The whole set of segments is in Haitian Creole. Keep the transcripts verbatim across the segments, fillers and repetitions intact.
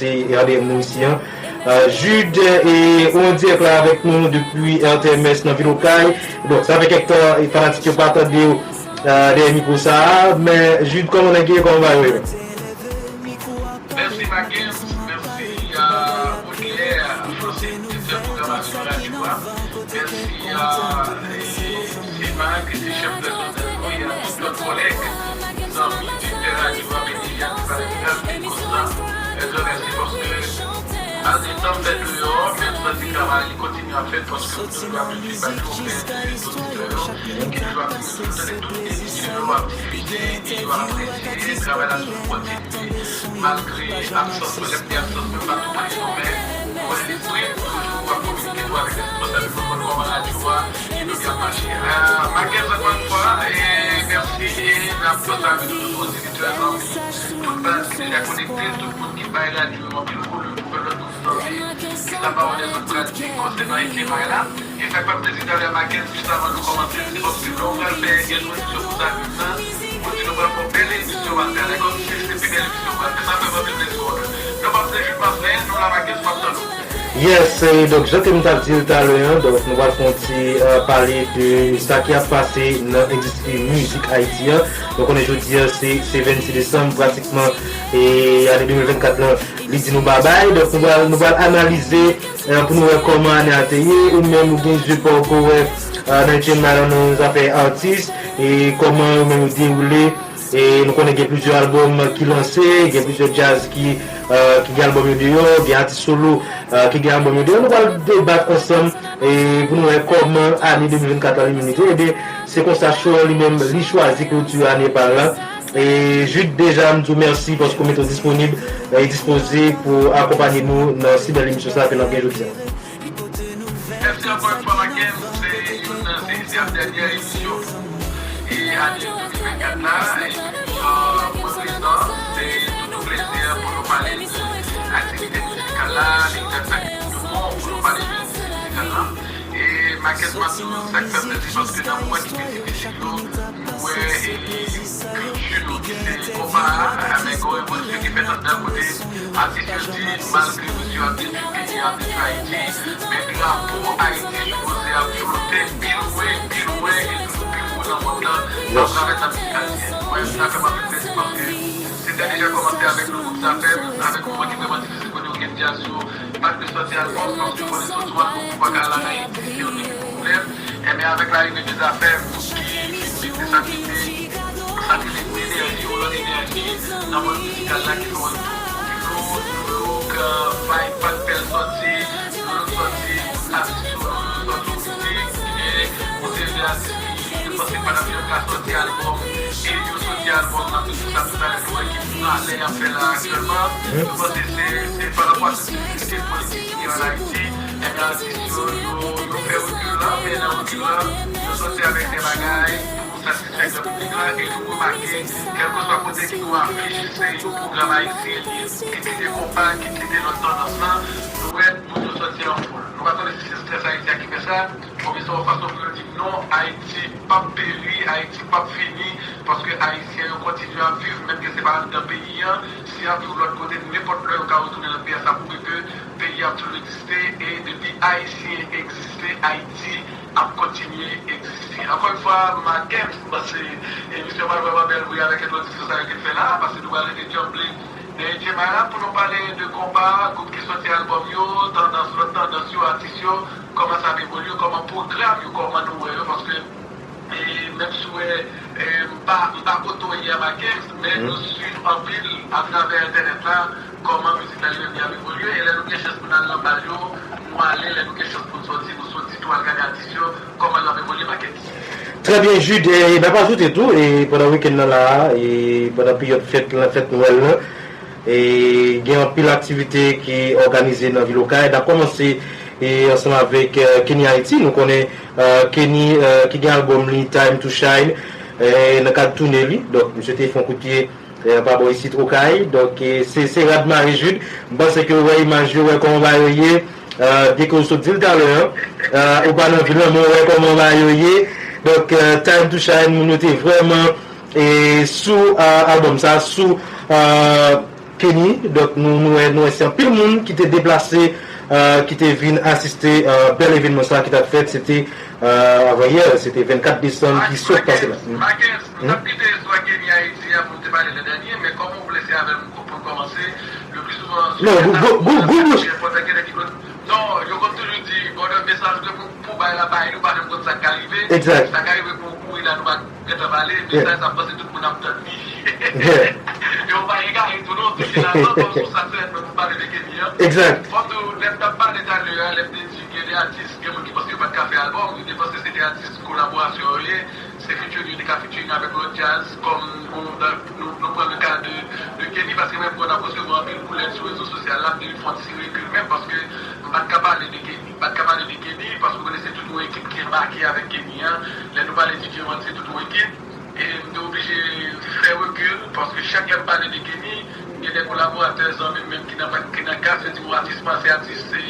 se R D M nou isi an. Euh, Jude, e, ou an dirèk la avèk nou depi R T M S nan vil Okay. Donk, sa fè kèk tan, e, fanatik yo pa tande w, euh, dèyè mikwo sa a. Men, Jude, kòman nèg yo ye, kòman bagay yo ye? Mèsi Mackens, mèsi, euh, Baudelaire, José, direktè pwogramasyon radyo a. Mèsi a, e, Sima, ki se chèf pèsonèl nou, e a tout lòt kòlèg, zanmi, direktè radyo a, P D G a, ki pa nan Konstan. Un grand merci paske malgre tan fèt deyò, men m santi travay li kontinye ap fèt paske m toujou ap jwenn feedback yo, men tout oditè yo ki toujou ap swiv, tande tout emisyon yo ap difize, e yo apresye travay la toujou kontinye. Malgre absans mwen, lè m di absans mwen, m pa tou prezan, men mwen lespri m toujou ap kominike tou avèk responsab yo pou konn kòman radyo a, e nou ap mache. Ah, Mackens, ankò yon fwa, e mèsi, e n ap salye tout oditè, zanmi, tout baz ki deja konekte, tout moun ki bay radyo yo anpil koulè pou fè lòt moun santi ki sa pawòl lèzòt pral di konsènan etènay la. E sa k fè m plezi talè Mackens, jis avan nou kòmanse, se paske lè w pral fè entwodiksyon pou sa, sa, ou di nou pral fè yon bèl emisyon maten an, e kòmsi se pi bèl emisyon pral fè. Sa fè m anpil plezi wè w la. Non, pa vle jis pa fè, nou la Mackens, m ap tann ou. Yes, e donk, jan ke m t ap di l talè an, donk, nou pral fè yon ti, euh, pale de sa ki ap pase nan endistri mizik Ayiti an. Nou konnen jodi an, se, se vennsis desanm, pratikman, e ane de mil vennkat lan, li di nou babay. Donk, nou pral, nou pral analize, euh, pou nou wè kòman ane a te ye, ou menm ou gen je pa w pou wè, euh, nan etènay la nan zafè atis, e kòman yo menm yo dewoule. E nou konnen gen plizyè albòm ki lanse, gen plizyè djaz ki, euh, ki gen albòm yo deyò, gen atis solo, euh, ki gen albòm yo deyò. Nou pral debat ansanm, e pou nou wè kòman ane de mil vennkat la li menm li te ye. Ebyen, se konsa show an li menm, li chwazi kloti ane pa l la. E Jude, deja, m di w mèsi paske w mete w disponib e dispoze pou akonpanye nou nan si bèl emisyon sa a ke n ap gen jodi a. Mèsi ankò yon fwa, Mackens. Se youn nan, se, se ap dènyè emisyon e ane de mil vennkat la. E, euh, mwen prezan, se tout yon plezi pou nou pale de aktivite mizikal la, de sa ki bon pou nou pale de mizikal la. E Mackens, m ap di w sa k fè m plezi, paske nan moman ki pi difisil yo, nou wè, e, kilti nou ki se konpa a, men gen yon evolisyon ki fèt anndan kote atis yo di, malgre misyon ap detwi peyi a, ap detwi Ayiti, men drapo Ayiti sipoze ap flote pi lwen, pi lwen, e toujou pi wo nan mond lan, atravè sa mizik ayisyen. Mwen, sa fè m anpil plezi paske se te deja kòmanse avèk yon gwoup Zafèm, avèk yon moman ki vrèman difisil kote yo gen djaz yo pa t vle sòti albòm, paske yo konnen sòti yon albòm ou pa ka al an Ayiti, se yon pwoblèm. Enben, avèk larive de Zafèm, ki vin mete sa ki te, sa ki vin enèji, yon lòt enèji nan mond mizikal la, ki fè w wè tout gwo louk, euh, vibe pa t fè l sòti, louk sòti, atis yo, louk sòti, e yon seri de atis ki te panse pa t ap janm ka sòti albòm, e yo sòti albòm nan, tout sa, tout sa, nou wè ki pale y ap fè la aktyèlman. Nou panse se, se pa rapò a tout difikilte politik ki gen an Ayiti, enben atis yo, yo, yo fè rekil la, men nan rekil la, yo sòti avèk de bagay pou satisfè gran piblik la, e nou remake, kèlkeswa kote ki gen yon afich, se yon pwogram ayisyen li ye, ki kite konpa, ki kite lòt tandans lan, nou wè moun yo sòti an foul. Nou pa konnen si se strès Ayiti a ki fè sa, oubyen se yon fason pou yo di non, Ayiti p ap peri, Ayiti p ap fini, paske Ayisyen yo kontinye ap viv, menm ke se pa anndan peyi an, si y ap viv lòt kote, nenpòt lè yo ka retounen nan peyi a, sa pwouve ke peyi a ap toujou egziste, e depi Ayisyen egziste, Ayiti ap kontinye egziste. Ankò yon fwa, Mackens, m panse emisyon pral vrèman bèl wi avèk entwodiksyon sa yo ke l fè la, paske nou pral rete djanble nan etènay la pou nou pale de konpa, gwoup ki sòti albòm yo, tandans, lòt tandans yo, atis yo, kòman sa ap evolye, kòman pwogram yo, kòman nou wè yo, paske, e, menm si w wè, e, m pa, m pa kote w ye a Mackens, men nou swiv anpil atravè entènèt la, kòman mizik la li menm li ap evolye, e lè nou gen chans pou n al nan bal yo, nou ale, lè nou gen chans pou n sòti, nou sòti tou al gade atis yo, kòman yo ap evolye, Mackens. Trè byen, Jude, e n ap ajoute tou, e pandan wikenn nan la a, e pandan peryòd fèt lan, fèt Nwèl lan, e gen anpil aktivite ki òganize nan vil Okay. N ap kòmanse, e ansanm avèk, e, Kenny Haiti. Nou konnen, e, Kenny, e, ki gen albòm li, Time to Shine, e nan kad toune li. Donk, misye te fè yon kout pye, e, pa bò isit Okay. Donk, e, se, se rad mare Jude. M panse ke w wè imaj yo, w wè kòman bagay yo ye. E, byen ke w sot di l talè an, e, ou pa nan vil lan, men w wè kòman bagay yo ye. Donk, e, Time to Shine, moun yo te vrèman, e, sou, e, albòm sa, sou, e, Kenny, donk nou, nou wè, nou wè se anpil moun ki te deplase, euh, ki te vin asiste, euh, bèl evènman sa ki t ap fèt, se te, euh, avanyè, se te vennkat desanm ki sot pase la. Marquez, m t ap kite istwa Kenny Ayiti a pou m te pale lè dènye, men kòm ou vle se avè m pou n kòmanse, le pli souvan, non, gou, gou, gou, gou bouch. Non, yo konn toujou di, bon, mesaj ke pou, pou bay la bay, nou pa janm konn sa k ka rive. Exact. Sa ka rive pou w kouri la, nou pa gentan pale, mesaj sa, m panse tout moun ap tann li. Yo pa egare tou non, tou finalman, kòm sou sa sèlman pou pale de Kenny an. Exact. Fò m di w, lè m t ap pale talè a, lè m te di gen de atis, gen moun ki panse yo pa t ka fè albòm, yo te panse se de atis kolaborasyon yo ye, se featuring yo te ka featuring avèk lòt djaz, kòm nou, nou, nou pran le ka de, de Kenny, paske mwen, mwen ap resevwa anpil koulè sou rezo sosyal la, m te vin fè yon ti rekil menm, paske m pa t ka pale de Kenny. M pa t ka pale de Kenny, paske w konnen se tout yon ekip ki anbake avèk Kenny an. Lè nou pale D J One, se tout yon ekip. E m te oblije fè rekil, paske chak lè m pale de Kenny, gen de kolaboratè, zanmi m menm ki nan, ki nan kas, yo di m, "Atis pa se atis, se,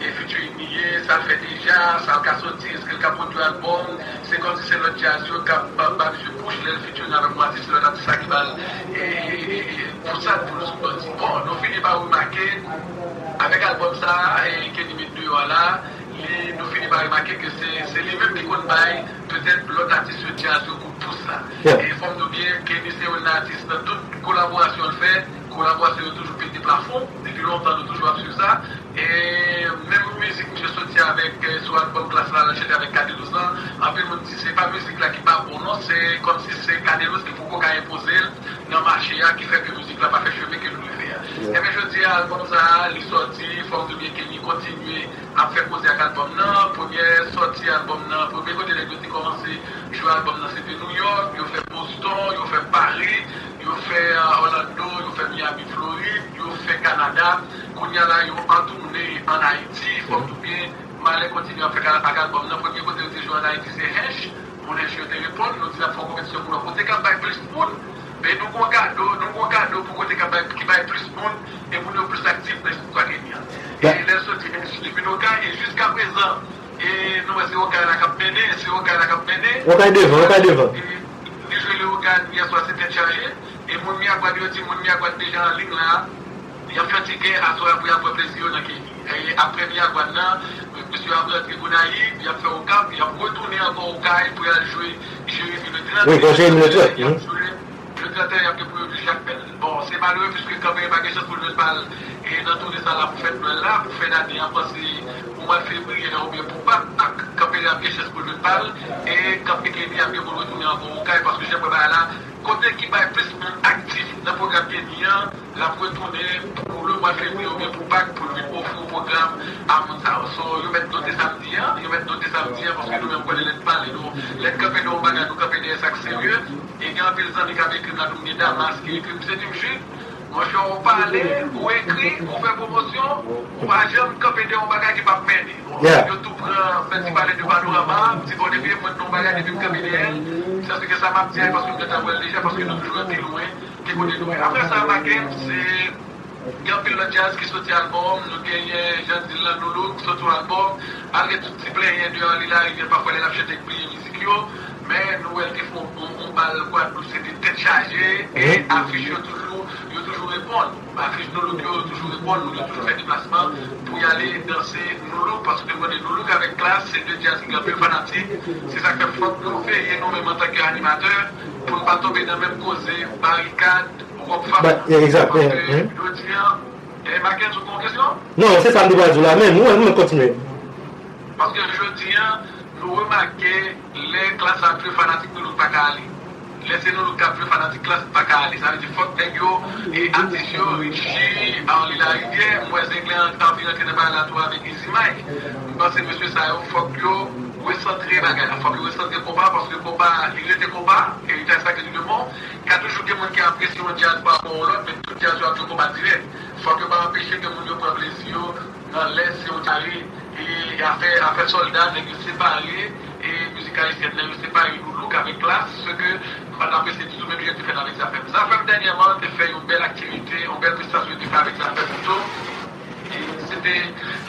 e featuring li ye, sa l fè deja, sa l ka soti, èske l ka pwodui albòm?" Se kòmsi se lòt djaz yo k ap ba, ba misye push lè l featuring avèk yon atis, se lòt atis la ki ba l, e, e, e, e, pou sa l, pou l sou bandi. Bon, nou fini pa remake, avèk albòm sa a, e, Kenny met deyò a la, li, nou fini pa remake ke se, se li menm ki konn bay, petèt, lòt atis yo, djaz yo, kout pous la. Yeah. E fò m di w byen, Kenny se youn nan atis nan tout kolaborasyon l fè, kolaborasyon yo toujou pete plafon, depi lontan nou toujou ap swiv sa. E menm mizik misye soti avèk, eh, sou albòm Klass la, l al chante avèk Cadelouse lan, anpil moun di se pa mizik la ki pa bon non, se kòmsi se Cadelouse ki poko ka enpoze l nan mache a ki fè ke mizik la pa fè chemen ke l dwe fè a. Yeah. Enben jodi a, albòm sa a, li sòti, fò m di w byen Kenny kontinye ap fè koze ak albòm nan. Premyè sòti albòm nan, premye kote nèg yo te kòmanse jwe albòm nan, se te New York, yo fè Boston, yo fè Paris, yo fè, eh, Orlando, yo fè Miami, Florid, yo fè Kanada. Kounye a la, yo an toune ann Ayiti, fò m di w byen, Malè kontinye ap fè ka-, ak albòm nan. Premye kote yo te jwe ann Ayiti, se Hench. Moun Hench yo te reponn, nou di n ap fè yon konpetisyon pou lòt kote k ap bay plis moun. Men nou gon kado, nou gon kado pou kote k ap bay, ki bay plis moun, e moun yo plis aktif nan istwa Kenny an. E lè l soti Hench, li vin Okay, e jiskaprezan, e nou wè se Okay la k ap mennen, se Okay la k ap mennen. Okay devan, Okay devan. E li jwe Leyogàn yèswa, se tèt chaje. E moun Miragwàn yo di, moun Miragwàn deja an liy la, y ap fè ti kè aswè a pou y al pran plezi yo nan Kenny. E apre Miragwàn nan, mesye yo ap rantre Gonayiv, y ap fè Okap, y ap retounen ankò Okay pou y al jwe Jeremi le trant. Wi, bon, Jeremi le trant, y ap jwe le trant et un, y ap gen pou yo jwe Jakmèl. Bon, se malere piske Kanperen pa gen chans pou l jwenn bal e nan toune sa la pou fèt Nwèl la, pou fen dane an, panse pou mwa fevriye la oubyen pou Pak, Kanperen ap gen chans pou l jwenn bal e Kanpe Kenny ap gen pou l retounen ankò Okay, paske jan m wè bagay la, kote ki bay plis moun aktif nan pwogram Kenny an, l ap retounen pou le mwa fevriye oubyen pou Pak pou l vin ofri yon pwogram a moun sa yo. So, yo mèt note samdi an, yo mèt note samdi an, paske nou menm konnen lè n pale, nou, lè n kanpe nan yon bagay, nou kanpe dèyè sa k serye. E gen anpil zanmi k ap ekri m la, tou m gen Damas ki ekri m, se di m, Jude, monchè, ou pale, ou ekri, ou fè pwomosyon, ou pa janm kanpe dèyè yon bagay ki p ap mennen. Bon, yo tou pran, fè ti pale de Panorama, m di, bon, depi yo mwen nan yon bagay, depi m kanpe dèyè l, se paske sa m ap di a, e paske m gentan wè l deja, paske nou toujou wè pi lwen ke kote nou ye. Apre sa, Makenn, se gen anpil lòt djaz ki soti albòm, nou genyen Jan Dil lan, Nou Look, soti yon albòm, malgre tout ti plenyen de Arly Larivière, pafwa lè l ap chante, l bliye mizik yo, men nou wè l te fè yon, yon, yon bal Gwadloup, se te tèt chaje, e afich yo toujou, yo toujou reponn. Afich Nou Look yo, yo toujou reponn, moun yo toujou fè deplasman pou y ale danse Nou Look, paske nou konnen Nou Look avèk Klass, se de djaz ki gen anpil fanatik, se sa k fè fòk nou veye nou menm antanke animatè, pou n pa tonbe nan menm koze barikad, Wòk Fab. Ba, yeah, exact, yeah, paske jodi a, e Makenn, ou gen yon kesyon? Non, se sa m te pral di w la menm. Wi, nou kontinye. Paske jodi a, nou remake lè Klass ap jwe fanatik Nou Look pa ka ale. Lè se Nou Look k ap jwe fanatik Klass pa ka ale. Sa vle di fòk nèg yo, e atis yo, Richie, Arly Larivière, m wè Zenglen an, anvi rantre nan bagay la tou avèk Easy Mike. M panse mesye sa yo, fòk yo resantre bagay la. Fòk yo resantre konpa, paske konpa, li rete konpa, eritaj sakre di Lemon. Ka toujou gen moun ki apresye yon djaz pa rapò yon lòt, men tout djaz yo ap jwe konpa dirèk. Fòk yo pa anpeche ke moun yo pran plezi yo nan lè se yon kare, e afè, afè sòlda, nèg yo separe, e mizik ayisyèn nan yo separe Nou Look avèk Klass, se ke m pa t apresye ditou, menm jan yo te fè l avèk Zafèm. Zafèm dènyèman te fè yon bèl aktivite, yon bèl prestasyon yo te fè avèk Zafèm pito. E se te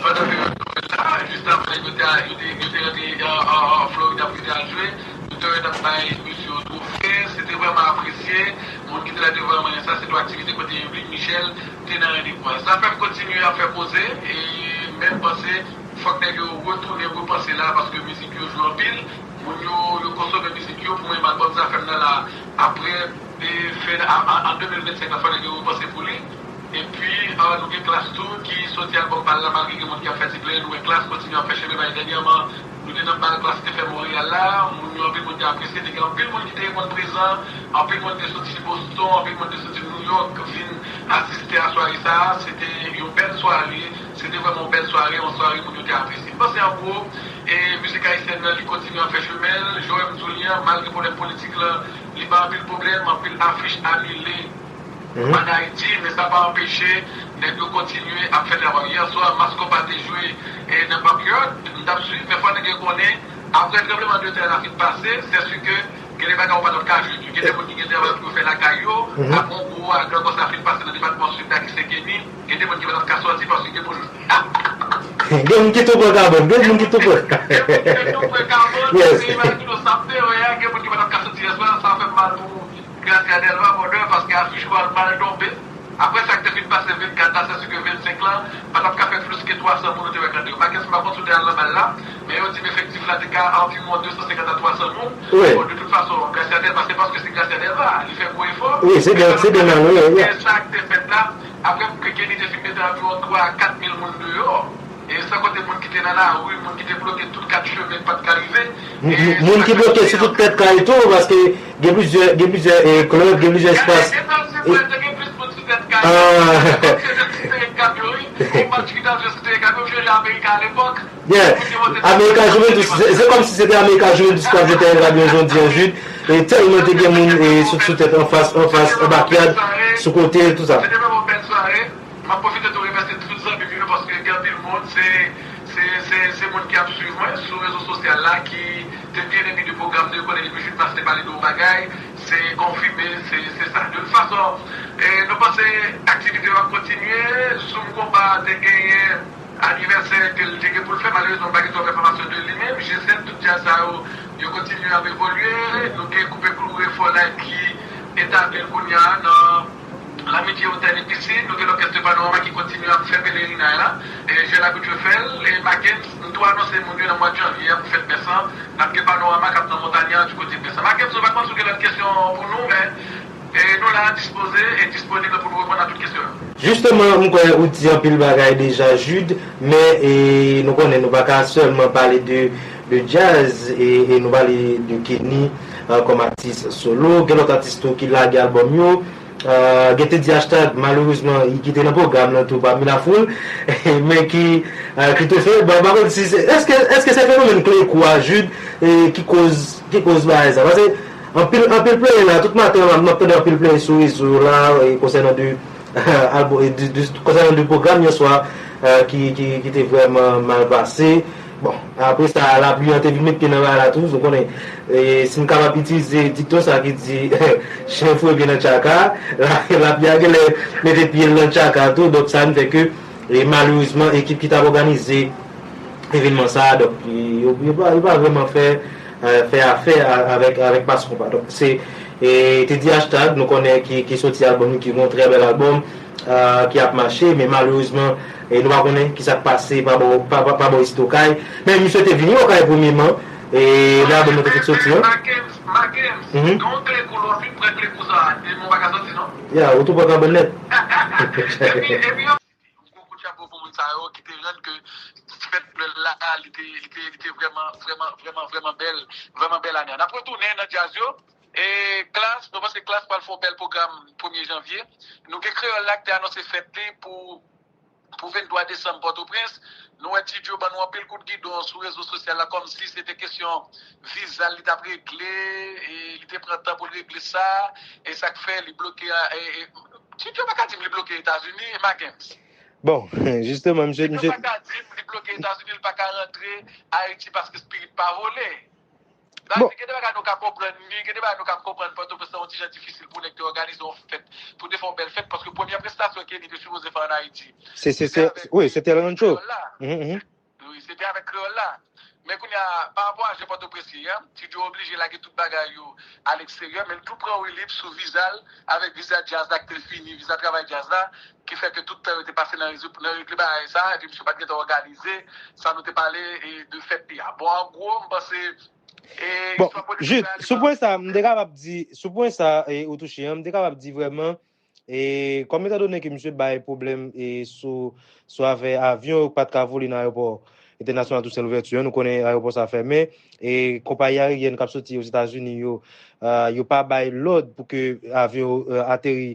pandan peryòd Nwèl la, jis avan yo te, yo te, yo te rantre an, an, an Florid pou yo te al jwe. Yo te rann bay mesye yo twofe, se te vrèman apresye. Moun ki te la devan mwen, sa se tou aktivite kote Evelyn Michel te nan randevou a. Zafèm kontinye ap fè koze, e men m panse fòk nèg yo retounen repanse la, paske mizik yo jwe anpil, moun yo, yo konsome mizik yo. Pou mwen, m albòm Zafèm nan la, apre, e, fen, a, a, an de mil vennsenk la, fò nèg yo repanse pou li. Epi, e, nou gen Klass tou ki soti albòm pa l la, malgre gen moun ki ap fè ti plenn, nou wè Klass kontinye ap fè chemen pa l. Dènyèman, nou te nan bal Klass te fè Monreyal la, moun yo, anpil moun te apresye, te gen anpil moun ki te reponn prezan, anpil moun te soti Boston, anpil moun te soti New York vin asiste a sware sa a. Se te yon bèl sware, se te vrèman yon bèl sware, yon sware moun yo te apresye. M panse an gwo, e mizik ayisyèn nan, li kontinye ap fè chemen l, jan w wè m di w li an, malgre pwoblèm politik lan, li bay anpil pwoblèm, anpil afich anile. Mhm. Ann Ayiti, men sa pa anpeche nèg yo kontinye ap fè travay yo. Yè swa, Mass Konpa te jwe, e, nan Backyard, m t ap swiv, men fò nèg yo konnen, apre tranblemanntè a fin pase, sèsi ke gen de bagay ou pa t ap ka jwe. Gen de moun ki gen travay pou yo fè lakay yo, mhm, apre yon gwo ouwagan konsa fin pase nan depatman Sid la ki se Kenny, gen de moun ki pa t ap ka sòti paske gen moun Gen moun ki tou pran kabòn, gen moun ki tou pran. Gen moun ki tou pran kabòn, yes, men imajine w sa m te wè a, gen moun ki pa t ap ka sòti yè swa, sa fè m mal pou Gracia Delva, mòdè, paske afich yo al mal tonbe. Apre sa k te fin pase vennkat la, se si ke vennsenk lan, pa t ap ka fè plis ke twa san moun ou te wè k rantre. Makens m pa konn si w te al nan bal la, men yo di m efektif la te ka anviwon de san senkant a twa san moun. Wi. Bon, de tout fason, Gracia Delva, se paske se Gracia Delva, li fè gwo efò. Wi, se byen, se byen malere, wi. Men sa k te fèt la, apre ke Kenny te fin mete anviwon twa a kat mil moun deyò, e san konte moun ki te nan lari, moun ki te bloke tout kat chemen k pa t ka rive. M-, e m-, moun ki bloke sou tout tèt kay tou, paske gen plizyè, gen plizyè, e, klèb, gen plizyè espas. Gen, gen, gen, gen plis moun sou tèt kay. Ah. Kòmsi se te kamyon, wi. Yon match ki t ap jwe sou teren kamyon, m chonje Amerika alepòk. Yeah. Moun ki monte Amerika Juventus, se, se kòmsi se te Amerika Juventus k ap jwe teren kamyon jodi an, Jude. E tèlman te gen moun, e, sou, sou tèt anfas, anfas, anba kyad, sou kote, tout sa. Se te vrèman yon bèl sware. M ap pwofite tou remèsye tout zanmi m yo, paske gen anpil moun, se, se, se, se moun ki ap swiv mwen sou rezo sosyal la, ki te byen enmi de pwogram nan, yo konnen depi Jude Masse te pale de yon bagay, se konfime, se, se sa. De tout fason, e, nou panse aktivite yo ap kontinye, Zoom Konpa te genyen anivèsè ke l te gen pou l fè, malerezman, m pa gen twòp enfòmasyon de li, men G sèt, tout djaz sa yo, yo kontinye ap evolye, nou gen Koupe Klou Refò Live ki etabli l kounye a nan Lamitye Otèl e Pisin, nou gen lòkès Panorama ki kontinye ap fè pelerinay la, e, Jèn Abitye fè l, e, Makens, m tou anonse moun yo nan mwa janvye a pou fèt mès lan, n ap gen Panorama k ap nan Montagna, di kote mès lan. Makens, m pa konn si w gen lòt kesyon pou nou, men, e, nou la dispoze e disponib pou nou reponn a tout kesyon yo. Jisteman, m kwè ou di anpil bagay deja, Jude, men, e, nou konnen nou pa ka sèlman pale de, de djaz, e, e nou pale de Kenny, e, kòm atis solo. Gen lòt atis tou ki lage albòm yo. E, gen Teddy Hashtag, malerezman, ki te nan pwogram nan tou pami lafoul, men ki, e, ki te fè, bon, m pa konn si se, èske, èske se fenomèn kle kou a, Jude, e, ki koz, ki koz bagay sa? Paske anpil, anpil plenyen la, tout maten an, m ap tande anpil plenyen sou rezo la, e, konsènan de, albòm, e, de, de, konsènan de pwogram yè swa, e, ki, ki, ki te vrèman mal pase. Bon, apre sa, lapli an te vin met pye nan bagay la tou, ou konnen. E, si m kapab itilize dikton sa ki di, chen foure pye nan tchaka, la, lapli a genlè mete pye l nan tchaka tou, donk sa vin fè ke, e, malerezman, ekip ki t ap òganize evènman sa a, donk, yo, yo pa, yo pa vrèman fè, e, fè afè a, avèk, avèk Mass Konpa. Donk, se, e, Teddy Hashtag, nou konnen ki, ki soti albòm li, ki yon trè bèl albòm, e, ki ap mache, men malerezman, e, nou pa konnen ki sa k pase pa bò, pa, pa, pa bò isit Okay. Men misye te vini Okay premyeman, e, lè albòm nan te fèk soti an. Makens, Makens, mhm, gen yon kle kou, lè w fin pran kle kou sa a, e, m pa ka sòti, non? Ya, ou tou pran kabòn nèt. Epi, epi, yon gwo kout chapo pou moun sa yo ki te rann ke fèt Nwèl la, li te, li te, li te vrèman, vrèman, vrèman, vrèman bèl, vrèman bèl ane a. N ap retounen nan djaz yo. E Klass, nou panse Klass pral fè yon bèl pwogram premye janvye. Nou gen Kreyòl la ki te anonse fèt li pou, pou venntwa desanm Pòtoprens. Nou wè Ti Djo ban nou anpil kout gidon sou rezo sosyal la, kòmsi se te kesyon viza l li t ap regle, e li te pran tan pou l regle sa, e sa k fè li bloke a, e, e, Ti Djo pa ka di m li bloke Etazini, Makens. Bon, jisteman, misye, Ti Djo misye pa ka di m li bloke Etazini, li pa ka rantre Ayiti paske Spirit pa vole. Sa vle di, gen de bagay nou ka konprann li, gen de bagay nou ka konprann Pòtoprens lan yon ti jan difisil pou nèg te òganize yon fèt, pou te fè yon bèl fèt, paske premyè prestasyon Kenny te sipoze fè ann Ayiti, se, se, se te avèk, wi, se te Rancho. Kreyòl la. Mhm, mhm. Wi, se te avèk Kreyòl la. Men kounye a, pa rapò a jan Pòtoprens Prens ye a, Ti Djo oblije lage tout bagay yo aleksteryè, men l tou pran rilif sou viza l, avèk viza djaz la ki te fini, viza travay djaz la, ki fè ke tout tan yo te pase nan rezo-, nan regle bagay sa, epi misye pa t gentan òganize sa nou te pale, e, de fèt li a. Bon, an gwo, m panse, e, Bon, istwa politik Jude, la, li sou pa pwen sa, m te kapab di, sou pwen sa, e, ou touche an, m te kapab di vrèman, e, kòm etan done ke misye bay pwoblèm, e, sou, sou afè avyon yo pa t ka vole nan ayewopò entènasyonal Toussaint Louverture, nou konnen ayewopò sa fèmen, e, konpayi ayeryèn k ap soti Ozetazini yo, ah, yo pa bay lòd pou ke avyon yo, eh, ateri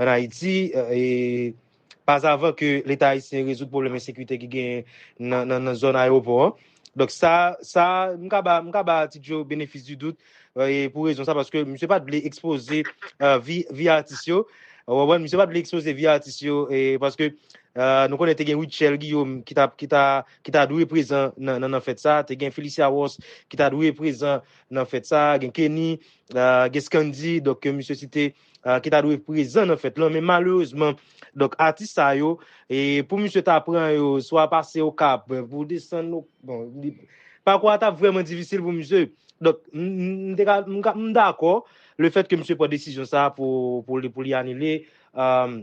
ann Ayiti, eh, e, pas avan ke Leta ayisyen rezoud pwoblèm ensekirite ki genyen nan, nan, nan zòn ayewopò an. Donk sa, sa, m ka ba, m ka ba Ti Djo benefis di dout, eh, e pou rezon sa, paske misye pa t vle ekspoze, eh, vi, vi atis yo. Ou konprann? Misye pa t vle ekspoze vi atis yo, e paske, eh, nou konnen te gen Rutshelle Guillaume ki ta, ki ta, ki ta dwe prezan nan, nan, nan fèt sa, te gen Felicia Ross ki ta dwe prezan nan fèt sa, gen Kenny, eh, gen Scandy, donk ke misye site, eh, ki ta dwe prezan nan fèt lan, men malerezman, donk atis sa yo, e pou misye ta pran yo, swa pase Okap, pou desann, bon, li, pakou a t ap vrèman difisil pou misye. Donk, m, m, m te ka, m ka, m dakò, le fèt ke misye pran desizyon sa pou, pou li, pou li anile, eh,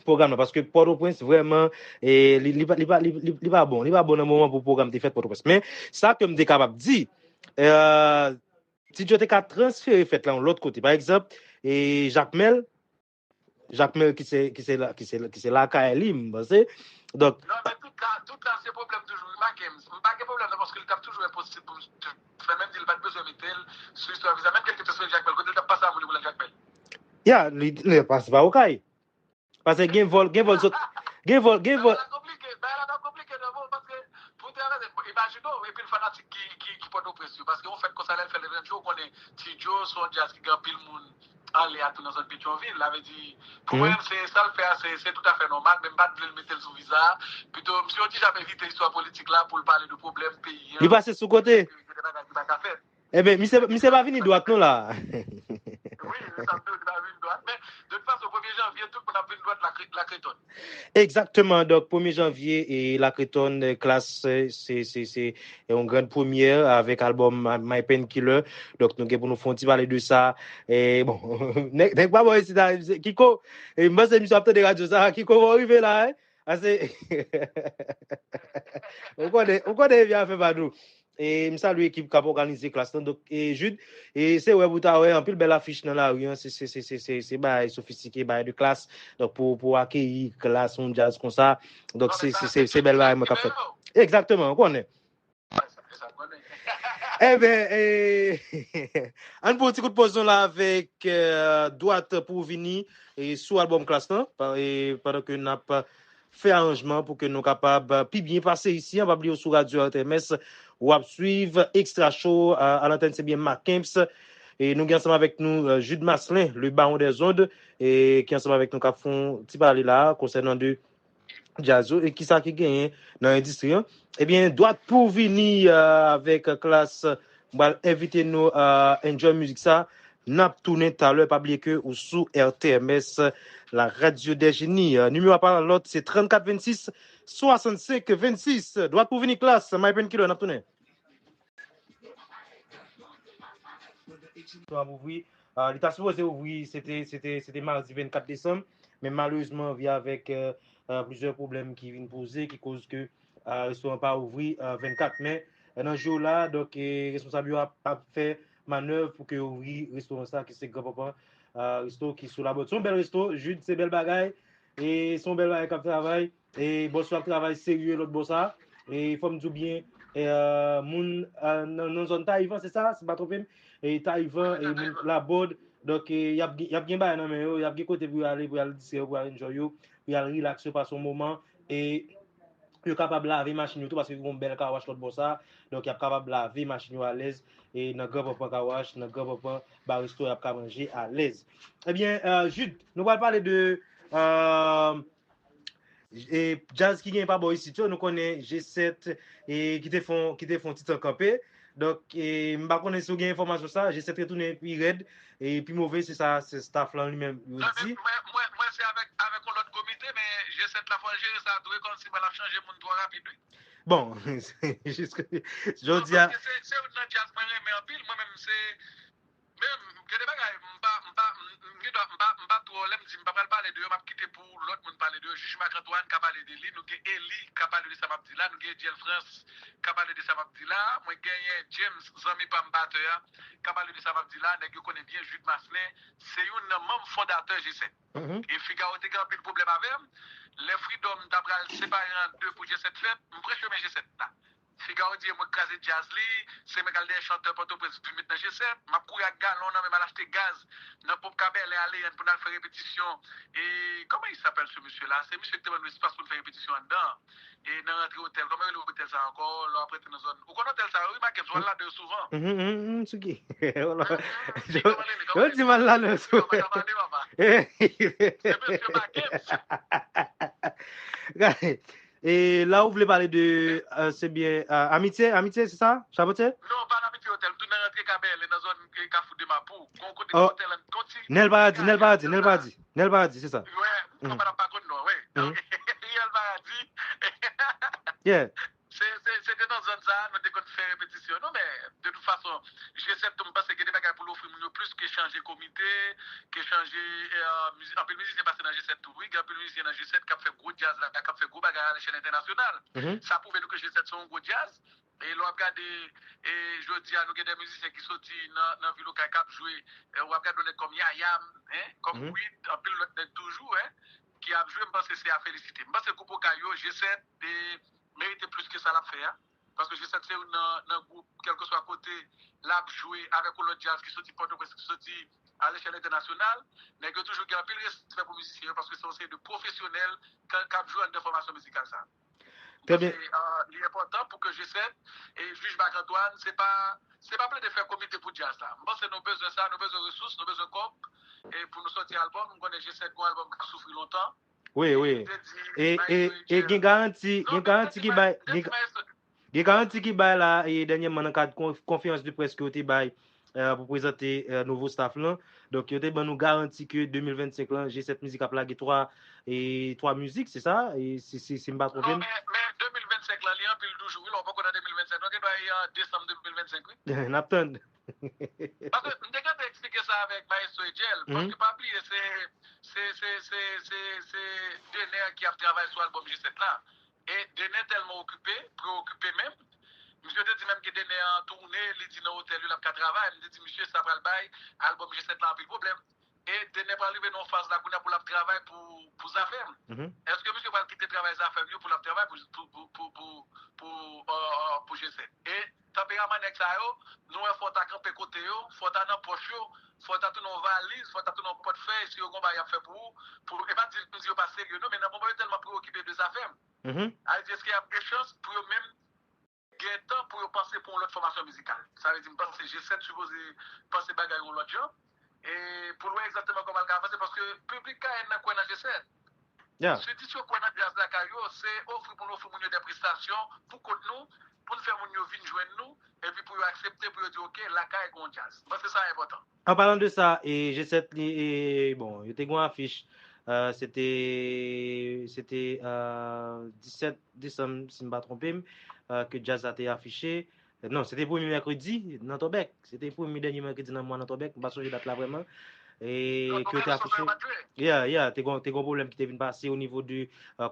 pwogram nan, paske Pòtoprens vrèman, e, li, li, pa- li, pa- li, li, li pa bon, li pa bon nan moman pou pwogram te fèt Pòtoprens. Men, sa ke m te kapab di, eh, Ti Djo te ka transfere fèt la yon lòt kote. Pa egzanp, e, Jakmèl, Jakmèl ki se, ki se, la- ki se, ki se lakay li, m panse. Donk, Non, men tout la, tout la, se pwoblèm toujou. Remake, m pa gen pwoblèm nan, paske li t ap toujou enposib pou m fè, menm di l pa t bezwen mete l sou istwa viza. Menm kèlkeswa se Jakmèl, kote l t ap pase a moun li pou l al Jakmèl. Ya, li, li pase pa Okay. Paske gen vòl, gen vòl sot, gen vòl, gen vòl. Bagay la konplike, bagay la t ap konplike non, bon, paske pou te anrete, imajine w, e pil fanatik ki, ki, ki Pòtoprens yo, paske yon fèt konsa lè l fèt letranje, ou konnen Ti Djo se yon djaz ki gen anpil moun anlè a tou nan zòn Petyonvil. Sa vle di, pou mwen menm, se sa l fè a, se, se toutafè nòmal, men m pa t vle l mete l sou viza a. Pito, misye yon ti jan evite istwa politik la pou l pale de pwoblèm peyi an. Li pase sou kote. Gen de bagay ki pa ka fèt. Ebyen, misye, misye pa vini dwat non la. Wi, se sa m di w, li pa vin dwat. Men, de tout fason, premye janvye, tout moun ap vin dwat Lakre- Lakretonn. Egzakteman. Donk, premye janvye, e Lakretonn, eh, Klass, eh, se, se, se yon gran premyè avèk albòm My, My Painkiller. Donk, nou gen pou nou fè yon ti pale de sa. E, bon, nèg nèg pa bò isit la, Kiko, e, m panse misye ap tande radyo sa. Kiko, w rive la, hein? Ase, ou konnen, ou konnen epi afè pa nou. E m salye ekip k ap òganize Klass lan. Donk, e, Jude, e se wè pou ta wè anpil bèl afich nan lari an, se, se, se, se, se, se bagay sofistike, bagay de Klass. Donk, pou, pou akeyi Klass, yon djaz konsa. Donk, se, se, se, se bèl bagay mwen k ap fèt. Egzakteman, ou konnen. Ebyen, e, ann pran yon ti kout poz nou la avèk, eh, Dwat pou Vini, e, sou albòm Klass lan, pa- e, pandan ke n ap fè aranjman pou ke nou kapab, eh, pi byen pase isi an. Pa bliye w sou radyo R T M S, w ap swiv Extra Show, a, a lantèn se byen Mackemps. E nou gen ansanm avèk nou, eh, Jude Maslin, le baron des ondes, e ki ansanm avèk nou k ap fè yon ti pale la konsènan de djaz yo e kisa ki genyen nan endistri an. Ebyen, Dwat pou Vini, eh, avèk Klass, m pral envite nou, eh, enjoy mizik sa. N ap tounen talè, pa bliye ke ou sou R T M S, la radio des génies. Eh, nimewo a pa lòt, se trannkat vennsis, swasannsenk vennsis. Dwat pou Vini, Klass, My Painkiller, n ap tounen. Ap ouvri, eh, li ta sipoze ouvri, se te, se te, se te madi vennkat desanm, men malerezman, via avèk, eh, eh, plizyè pwoblèm ki vin poze, ki koz ke, eh, restoran pa ouvri, eh, vennkat. Men, eh, nan jou la, donk, eh, responsab yo ap, ap fè manèv pou ke yo ouvri restoran sa, ki se Gran Panpan, eh, Resto ki sou Labòd. Se yon bèl resto, Jude, se bèl bagay, e se yon bèl bagay k ap travay. E bòs yo ap travay serye lòt bò sa. E fò m di w byen, e, eh, moun, eh, nan, nan zòn Tayivan, se sa, si m pa twonpe m. E Tayivan, e moun Labòd. Donk, e, y ap, y ap gen bagay nan men yo, y ap gen kote pou y ale, pou y al distrè yo, pou y al enjoy yo, pou y al rilaks yo, pase yon moman. E yo kapab lave machin yo tou, paske gen yon bèl car wash lòt bò sa. Donk, y ap kapab lave machin yo alèz. E nan Gran Panpan car wash, nan Gran Panpan ba resto, y ap ka manje alèz. Ebyen, eh, Jude, nou pral pale de, eh, e djaz ki gen pa bò isit yo, nou konnen G sèt, e ki te fè yon, ki te fè yon ti tan kanpe. Donk, e, m pa konnen si w gen enfòmasyon sa, G sèt retounen pi rèd, e pi move, se sa, se staff lan li menm yo di. Mwen, mwen, mwen se avèk, avèk yon lòt komite, men G sèt la fò l jere sa tou, e kòmsi l ap chanje moun twò rapid, wi. Bon, jiska jodi a. Se youn nan djaz mwen renmen anpil. Mwen menm se menm gen de bagay m pa m pa m gen dwa m pa m pa twò lè m di m pa pral pale de yo m ap kite pou lòt moun pale de yo. Jij Marc Antoine ka pale de li, nou gen Eli ka pale de sa m ap di la, nou gen Ediel France ka pale de sa m ap di la, mwen genyen James zanmi pa m batè a ka pale de sa m ap di la, nèg yo konnen byen Jude Maslin se youn nan manm fondatè G sèt. E Figaro te gen anpil pwoblèm avè m. Lè Freedom ta pral separe an de pou G sèt fèt, m pran chemen G sèt la. Figaro di e mwen k kraze djaz li, se mwen k al dèyè chantè Pòtoprens vin met nan G sèt, m ap kouri ak galon nan men m al achte gaz nan ponp Kabèlè Aleyann pou n al fè repetisyon. E comment il s'appelle ce monsieur là? Se misye ki te ban nou espas pou n fè repetisyon anndan. E nan rantre otèl, kòman yo rele otèl sa ankò? Lè w ap rete nan zòn. Ou konn otèl sa yo, wi, Marc James, w al ladan yo souvan. Mhm, mhm, mhm, Suki. Yo di m al ladan yo souvan. Se mesye Marc James. E la ou vle pale de, euh, se byen, euh, Amitye, Amitye, se sa? Chabotye? Non, pa nan Amitye otèl, tou nan rantre Kabèlè, nan zòn Kafou de Mapou. Gon kote otèl, gon ti. Nèl Paradi, Nèl Paradi, Nèl Paradi. Nèl Paradi, se sa. Wi, fò pa n ap pa konn non, wi. Nèl Paradi. Yeah. Se se se te nan zòn sa a nou te konn fè repetisyon nou, men de tout fason, G sèt tou m panse gen de bagay pou l ofri moun yo plis ke chanje komite, ke chanje, eh, mizi- anpil mizisyen pase nan G sèt tou, wi, gen anpil mizisyen nan G sèt k ap fè gwo djaz la, k ap fè gwo bagay alechèl entènasyonal. Sa pwouve nou ke G sèt se yon gwo djaz. E lè w ap gade, e jodi a nou gen de mizisyen ki soti nan nan vil Okay k ap jwe, eh, w ap gade yon nèg kòm Yayam, en, kòm Wid, anpil lòt nèg toujou, en, ki ap jwe, m panse se a felisite. M panse gwoup Okay yo, G sèt, te merite plis ke sa l ap fè a. Paske G sèt se youn nan nan gwoup, kèlkeswa kote l ap jwe avèk yon lòt djaz ki soti Pòtoprens, ki soti alechèl entènasyonal, nèg yo toujou gen anpil respè pou mizisyen yo paske se yon seri de pwofesyonèl k k ap jwe anndan fòmasyon mizikal sa. Trè byen. Li enpòtan pou ke G sèt e jij Marc Antoine, se pa se pa plede fè komite pou djaz la. M panse nou bezwen sa, nou bezwen resous, nou bezwen kòb e pou nou sòti albòm. M konnen G sèt gon albòm k ap soufri lontan. Wi, wi. E e e gen garanti, gen garanti ki bay, gen garanti ki bay la, e dènyèman nan kad konferans de près ke yo te bay pou prezante nouvo staff lan. Donk yo te ban nou garanti ke de mil vennsenk lan, G sèt Mizik ap lage twa e twa mizik, se sa? E si si si m pa twonpe m. Men de mil vennsenk lan li anpil toujou wi, la w poko nan de mil vennsenk, nou gen dwa ye an desanm de mil vennsenk wi. N ap tann. Paske m te gentan eksplike sa avèk Maestro Edjel, paske pa bliye se se se se se se Dener ki ap travay sou albòm G sèt la. E Dener tèlman okipe, preokipe menm, misye te di menm ke Dener an tounen, li di nan otèl yo l ap ka travay, m te di misye sa pral bay albòm G sèt la anpil pwoblèm. E Dener pral rive nan yon faz la kounye a pou l ap travay pou pou Zafèm. Èske misye pral kite travay Zafèm yo pou l ap travay pou pou pou pou pou pou pou G sèt? E tanperaman nèg sa yo, nou wè fò w ta kanpe kote yo, fò w ta nan pòch yo, fò w ta tounen yon valiz, fò w ta tounen yon pòtfèy, si yo gon bagay y ap fè pou ou, pou e pa di m di yo pa serye non, men nan moman yo tèlman preokipe de Zafèm. A vle di èske y ap gen chans pou yo menm gen tan pou yo panse pou yon lòt fòmasyon mizikal? Sa vle di m panse G sèt sipoze panse bagay yon lòt jan. E pou l wè egzakteman kòman l ka avanse paske piblik Kayèn nan kwè nan G sèt. Si dis yo kwè nan djaz lakay yo, se ofri pou n ofri moun yo de prestasyon pou kont nou, pou n fè moun yo vin jwenn nou, epi pou yo aksepte, pou yo di oke, lakay gon djaz. M panse sa enpòtan. An palan de sa, e G sèt li, e, bon, yo te gon afich, se te se te disèt desanm, si m pa twonpe m, ke djaz la te afiche. Non, se te premye mèkredi nan Tòbèk. Se te premye dènye mèkredi nan mwa nan Tòbèk. M pa sonje dat la vrèman. E ke yo te afiche. Yeah, yeah, te gon te gon pwoblèm ki te vin pase o nivo de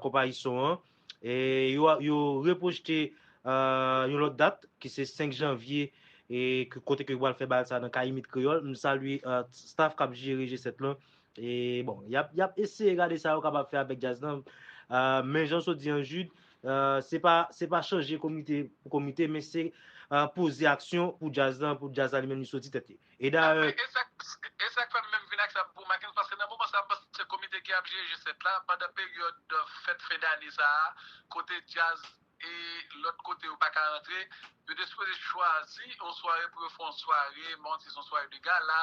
konpayi son an. E yo yo repwojte yon lòt dat ki se senk janvye e ke kote ke yo pral fè bal sa nan Kayimit Kreyòl. M salye staff k ap jere G sèt lan. E bon, y ap y ap eseye gade sa yo kapab fè avèk djaz lan. Men jan w sot di an Jude, se pa se pa chanje komite pou komite, men se poze aksyon pou djaz lan, pou djaz la li menm li soti tèt li. E dayè. E sa k fè m menm vin ak sa pou Marc James, paske nan moman sa a m panse se komite ki ap jere G sèt la, pandan peryòd fèt fen dane sa a, kote djaz e lòt kote yo pa ka rantre, yo te sipoze chwazi yon sware pou yo fè yon sware, m pa konn si se yon sware de gala,